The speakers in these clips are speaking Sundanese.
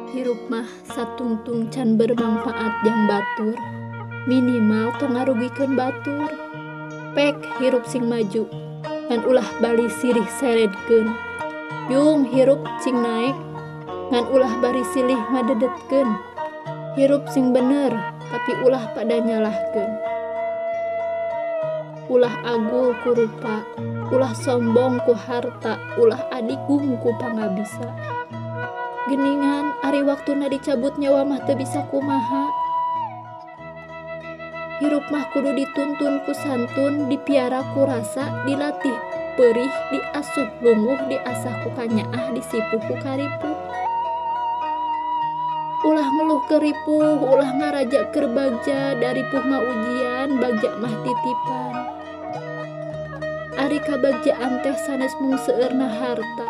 Hirup mah satungtung can bermanfaat jang batur, minimal tong ngarugikeun batur. Pek hirup sing maju, ngan ulah bali sirih seredkeun. Yung hirup sing naek, ngan ulah bari silih ngadedetkeun. Hirup sing bener, tapi ulah pada nyalahkeun. Ulah agul ku rupa, ulah sombong ku harta, ulah adigung ku pangabisa. Geningan ari waktuna dicabut nyawa mah teu bisa kumaha. Hirup mah kudu dituntun ku santun, dipiara ku rasa, dilatih perih, diasuh lungguh, diasah ku kanyaah, disipuh ku karipuh. Ulah ngeluh keur ripuh, ulah ngaraja keur bagja, da ripuh mah ujian, bagja mah titipan. Ari kabagjaan teh sanes mung seueurna harta.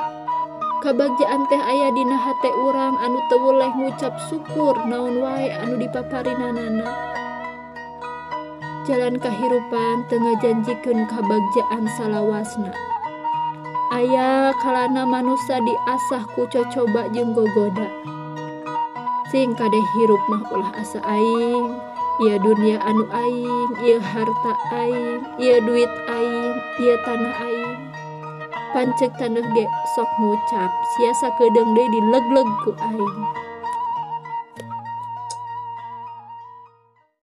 Kabagjaan teh aya dina hate urang anu teu weleh ngucap syukur naon wae anu dipaparinanana. Jalan kahirupan teu ngajanjikeun kabagjaan salawasna. Aya kalana manusa diasah ku cocoba jeung gogoda. Sing kade hirup mah ulah asa aing, ieu dunia anu aing, ieu harta aing, ieu duit aing, ieu tanah aing. Pancek taneuh ge sok ngucap, sia sakedeung deui dilegleg ku aing.